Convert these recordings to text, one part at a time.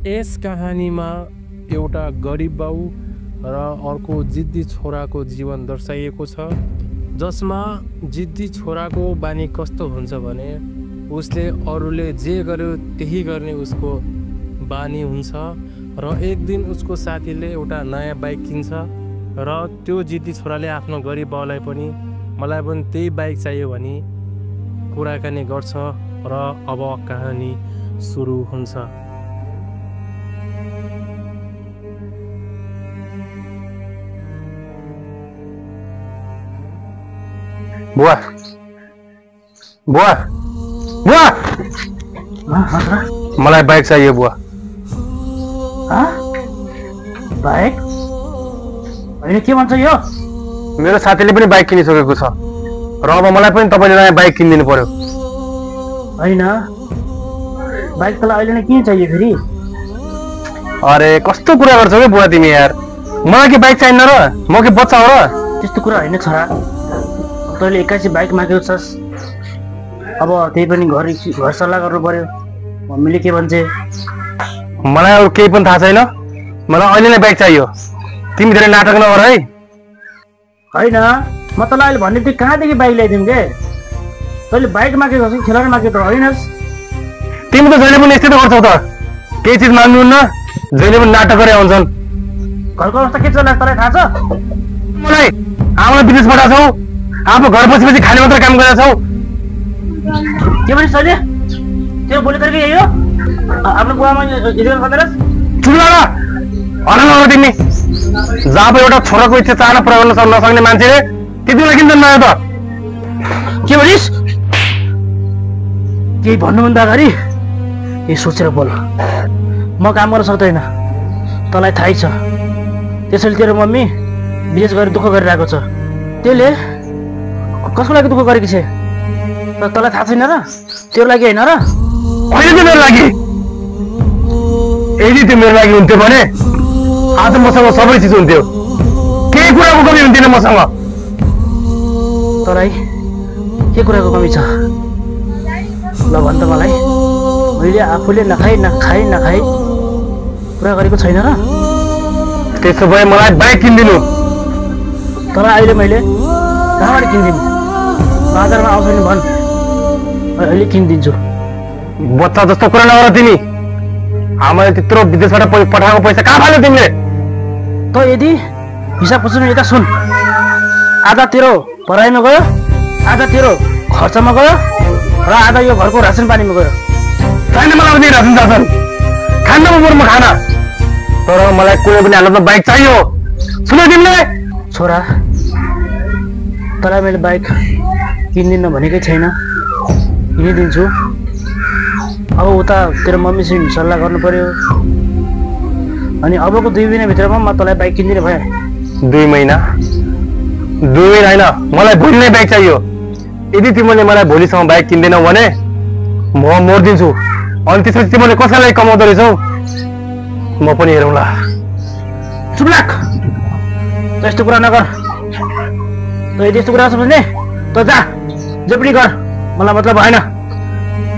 यस कहानीमा एउटा गरिब बाउ र अर्को जिद्दी छोराको जीवन दर्शाइएको छ, जसमा जिद्दी छोराको बानी कस्तो हुन्छ भने उसले अरूले जे गर्यो त्यही गर्ने उसको बानी हुन्छ र एक दिन उसको साथीले एउटा नयाँ बाइक किन्छ र त्यो जिद्दी छोराले आफ्नो गरिब बाउलाई पनि मलाई पनि त्यही बाइक चाहियो भनी कुराकानी गर्छ र अब कहानी सुरु हुन्छ। बुआ बुआ बुआ मलाई बाइक चाहियो बुआ। बाइक? होइन के भन्छ यो? मेरो साथीले पनि बाइक किनिसकेको छ र अब मलाई पनि तपाईले नयाँ बाइक किनिदिनु पर्यो। होइन बाइक तलाई अहिले नै किन चाहियो फेरि? अरे कस्तो कुरा गर्छौ के बुवा तिमी यार, मलाई के बाइक चाहिन्न र? म के बच्चा हो र? त्यस्तो कुरा होइन छोरा, तैँले 81 बाइक मागेको छस्, अब त्यही पनि घर सल्लाह गर्नु पर्यो, मम्मीले के भन्छ। मलाई अरू केही पनि थाहा छैन, मलाई अहिले नै बाइक चाहियो। तिमी धेरै नाटक नगर है। होइन म तँलाई अहिले भन्ने बित्तिकै कहाँदेखि बाइक ल्याइदिउँ के? तैँले बाइक मागेको छ कि खेलाउन मागेको त होइनस्? तिमी त जहिले पनि यस्तै त गर्छौ त, केही चिज माग्नुहुन्न, जहिले पनि नाटक गरे आउँछन्। घरको अवस्था के चल्ला तँलाई थाहा छ? मलाई आमालाई विदेश पठाएको छौ, आफ्नो घर बसेपछि खाने मात्र काम गरेका छौ। के भनिस् तैँले? त्यो बोली तरिका यही हो? आफ्नो बुवामा इज्जत गर्दैनस्? चुप लाग, हराम नगर तिमी। जब एउटा छोराको इच्छा चाहना पुरा गर्न नसक्ने मान्छेले त्यति बेला किन नआयो त? के भनिस्? केही भन्नुभन्दा अगाडि यही सोचेर बोल। म काम गर्न सक्दैन, तँलाई थाहै छ। त्यसैले तेरो मम्मी विदेश गएर दुःख गरिरहेको छ। त्यसले कसको लागि दुःख गरेकी छ? तँलाई थाहा छैन र? तेरो लागि होइन र? होइन त्यो मेरो लागि। यदि त्यो मेरो लागि हुन्थ्यो भने आज मसँग सबै चिज हुन्थ्यो, केही कुराको कमी हुन्थेन मसँग। तँलाई के कुराको कमी छ? ल भन् त मलाई। मैले आफूले नखाई पुरा गरेको छैन र? त्यसो भए मलाई बाइक किनिदिनु। तर अहिले मैले कहाँबाट किनिदिनु? बाजारमा आउँछ नि भन्, अहिले किनिदिन्छु। बच्चा जस्तो कुरा नगर तिमी। आमाले त्यत्रो विदेशबाट पठाएको पैसा कहाँ फाल्यो तिमीले? त यदि हिसाब पुछ्नु यता सुन, आधा तेरो पढाइमा गयो, आधा तेरो खर्चमा गयो र आधा यो घरको रासन पानीमा गयो। छैन मलाई पनि रासन सासन, खान्न म खाना, तर मलाई कुनै पनि हालतमा बाइक चाहियो। सुन तिमीले छोरा, तँलाई मैले बाइक किनिदिन्न भनेकै छैन, किनिदिन्छु। अब उता तेरो मम्मीसँग सल्लाह गर्नु पर्यो, अनि अबको 2 महिनाभित्रमा म तँलाई बाइक किनिदिने भए। 2 महिना होइन, मलाई भोलि नै बाइक चाहियो। यदि तिमीले मलाई भोलिसम्म बाइक किन्दैनौ भने म मर्दिन्छु, अनि त्यसपछि तिमीले कसैलाई लागि कमाउँदो रहेछौ म पनि हेरौँला। चुप लाग, त्यस्तो कुरा नगर। त यदि यस्तो कुरा छ भने त जा, जे पनि गर, मलाई मतलब भएन।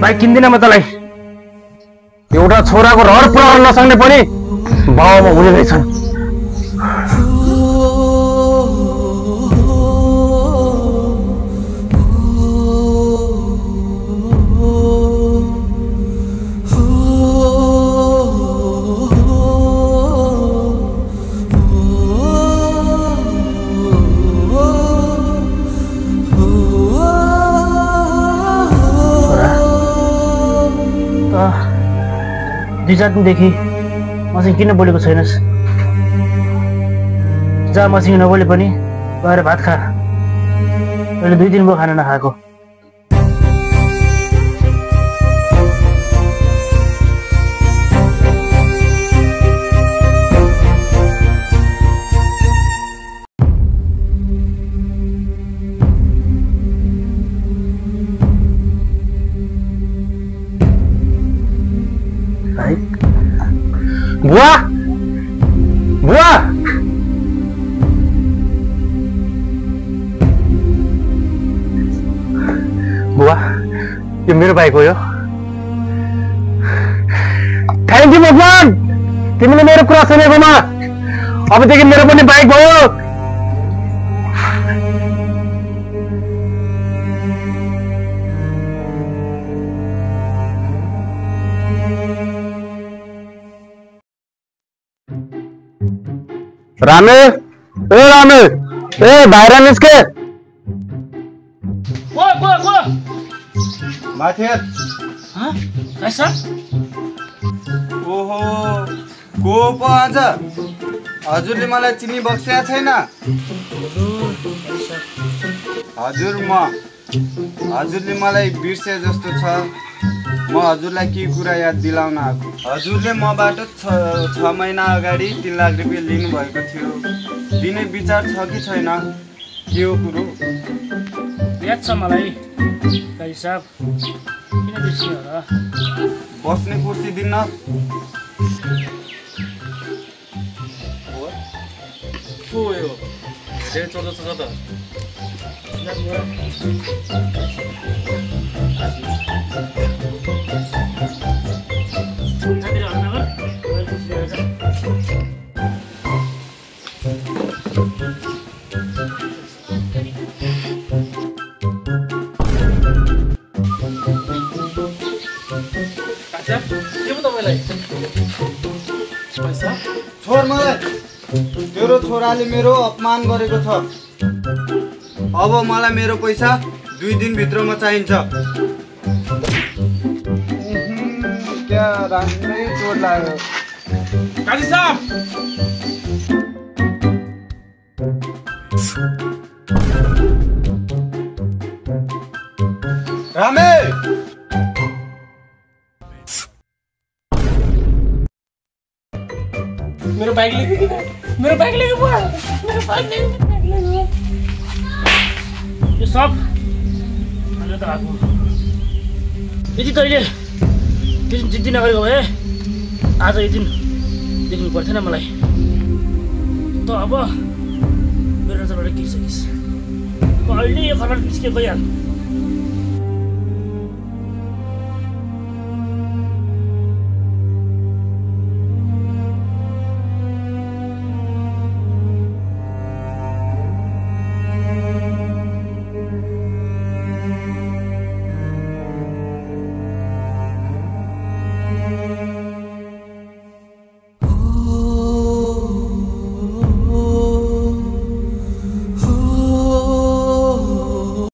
बाइक किन्दिनँ म तँलाई। एउटा छोराको रहर पुरा गर्न नसक्ने पनि बाउमा हुने रहेछन्। दुई चार दिनदेखि मसँग किन बोलेको छैनस्? जा, मसँग नबोले पनि गएर भात खा। अहिले 2 दिन भयो खाना नखाएको। बुआ बुआ बुआ, यो मेरो बाइक हो। यो थ्याङ्क यू भगवान, तिमीले मेरो कुरा सुनेकोमा। अबदेखि मेरो पनि बाइक भयो। रामे, बाहिर निस्के। माथि ओहो, को पो आज? हजुरले मलाई चिनी बक्सेको छैन? हजुरले मलाई बिर्से जस्तो छ। म हजुरलाई के कुरा याद दिलाउन आएको। हजुरले मबाट 6 महिना अगाडि 3 लाख रुपियाँ लिनुभएको थियो। दिने विचार छ कि छैन? के हो कुरो? याद छ मलाई दाइ साहब। किन बिर्सियो होला? बस्ने कुर्सी दिन्न? को हो यो? धेरै चल्दो छ त। छोड मलाई। तेरो छोराले मेरो अपमान गरेको छ। अब मलाई मेरो पैसा 2 दिनभित्रमा चाहिन्छ। क्या राम्रै चोट लाग्यो। काजी साहब, रामे, मेरो बाइक लेके बुवा, मेरो बाइक लेके। यो सब अहिले त आएको। यदि तैँले त्यो दिन जिद्दी नगरेको भए आज यो दिन देख्नु पर्थेन मलाई। त अब मेरो नजरबाट गिरिसकिस्। अहिले यो घरबाट निस्केर गइहाल।